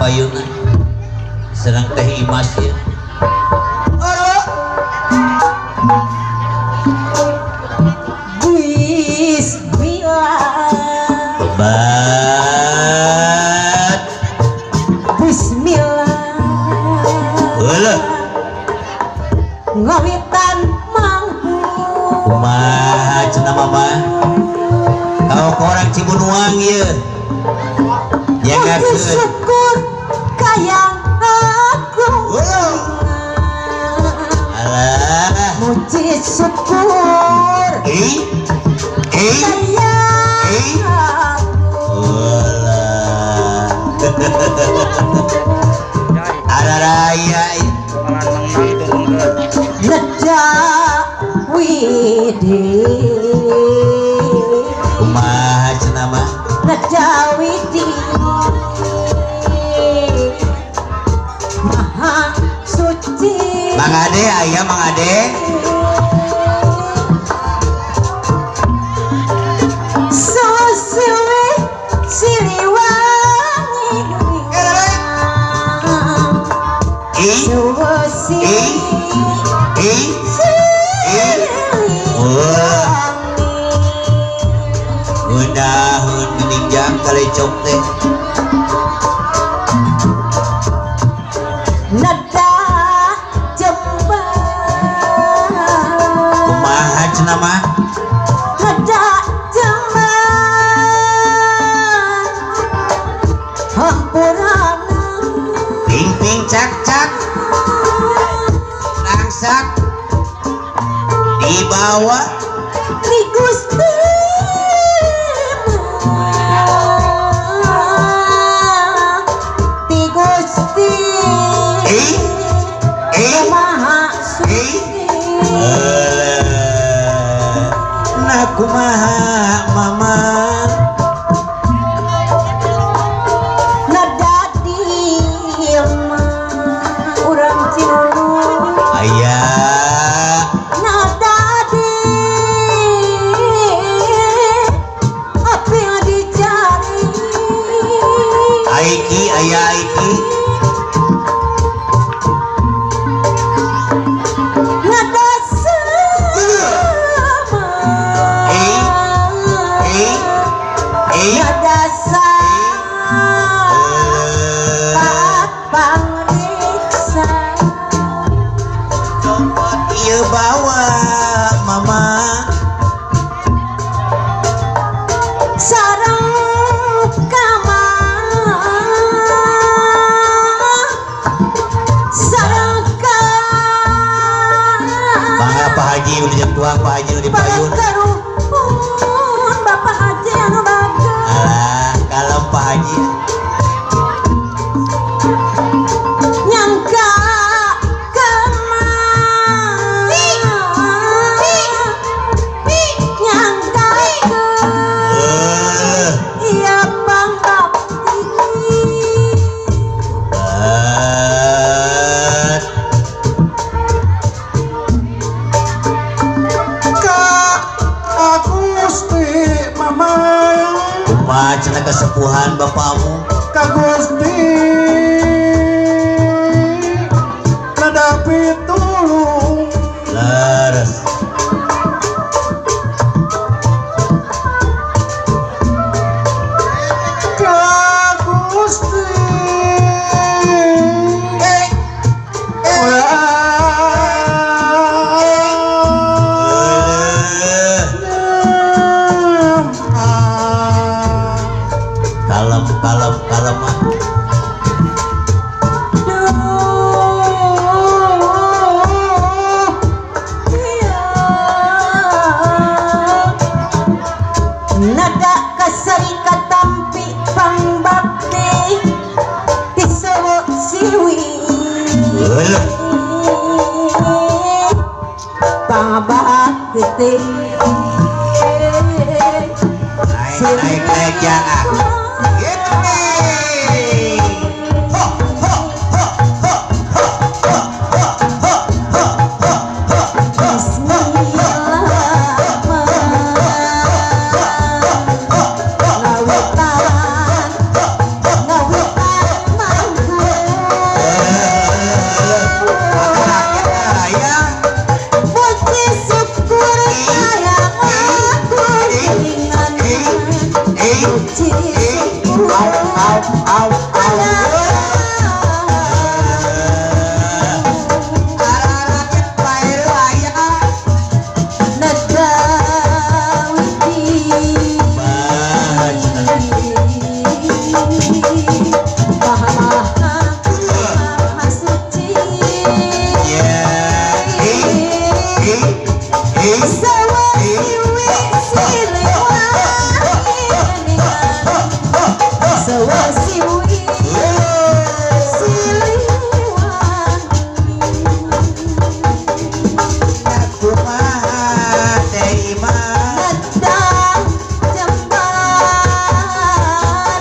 payuna sareng Teh Imas ya. Bismillah. Obat. Bismillah. Heueuh. Ngawitan mangku. Kumaha cenah mama? Kau orang Cibunuang ieu. Puji Nyangakeun. syukur kayang aku. Alah. Muji syukur Eh. Eh. kayang Eh. aku. Alah. Araraya ieu. Neda widi. Kumaha cenah mah? Neda widi. Maha suci. Mang Ade aya Mang Ade. Susiwi Siliwangi. Ih. Susi Ih. Ih. Siliwangi. Wah. Unahun geuning jang kalecok teh. Nada jembar. Kumaha cenah mah? Nada jembar. Hampurana. Ping ping cak cak. Nangsak. Dibawa. Di Gusti Ti Gusti Eh. Eh. Maha Suci. Alah. Nah kumaha mama? Nada dilma urang Cinunuk. Aya. Nada di apa yang dicari. Aiki aya Aiki. Nada sama. Eh. Eh. Eh. Nada sama. Pangriksa. Copot ieu bawa mama. Sareng kama. Sareng ka. Mangga Pak Haji udah jam tuang Pak Haji udah payun. Pagaruhun Bapak Haji anu bager. Alah, kalem Pak Haji. Nyangka kema. Nyangka ke. Eh, Iya pangbakti. bat. Ka Gusti Mama. Kumaha cenah kesepuhan bapakmu? Ka Gusti nada pitulung. Leres. Ka Gusti. Eh, kalem kalem kalem ah. Duh, iya. Nada kasari katampi pangbakti ti sawo siwi. Eueuh. Pangbakti. Naik naik naik jang ah. Gitu nih. Ho ho ho ho ho ho ho ho ho ho ho ho. Bismillah. Ngawitan, ngawitan mangku. Sawasiwi siliwangi Sawasiwi siliwangi. Kumaha Teh Imah? Nedang jembar,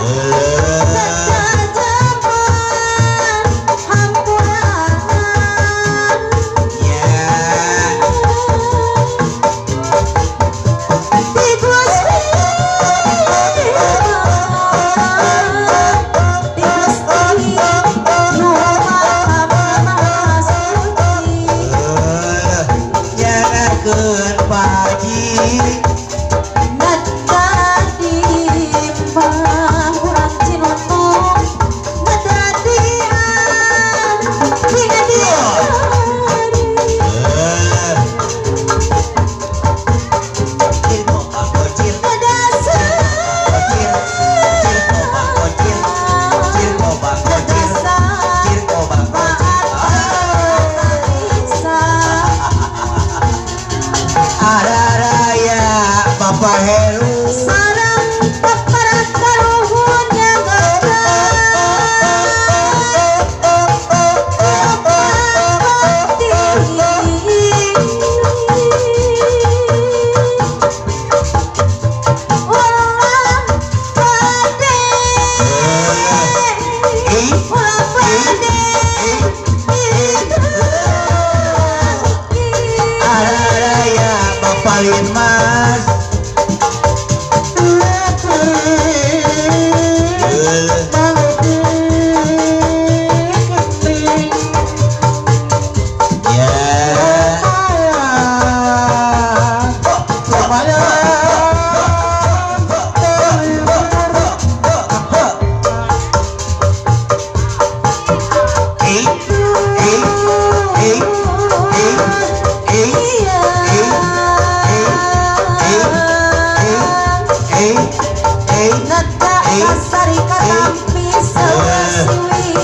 nedang jembar hampurangan. Ya. Ti Gusti, ti Gusti nu Maha Suci. Nyanakeun Pak Haji. Neda di urang Cinutung, neda di di Cil kobang kocil, neda kocil, cil kobang kocil, cil kobang kocil, cil kobang kocil. Ada raya Bapak Heru. Sarang paparan karuhun yang Ada raya Bapak Linmas. Ya. Eh, eh, eh, eh, eh, eh, eh, eh. Nada kasari katampi sawasiwi.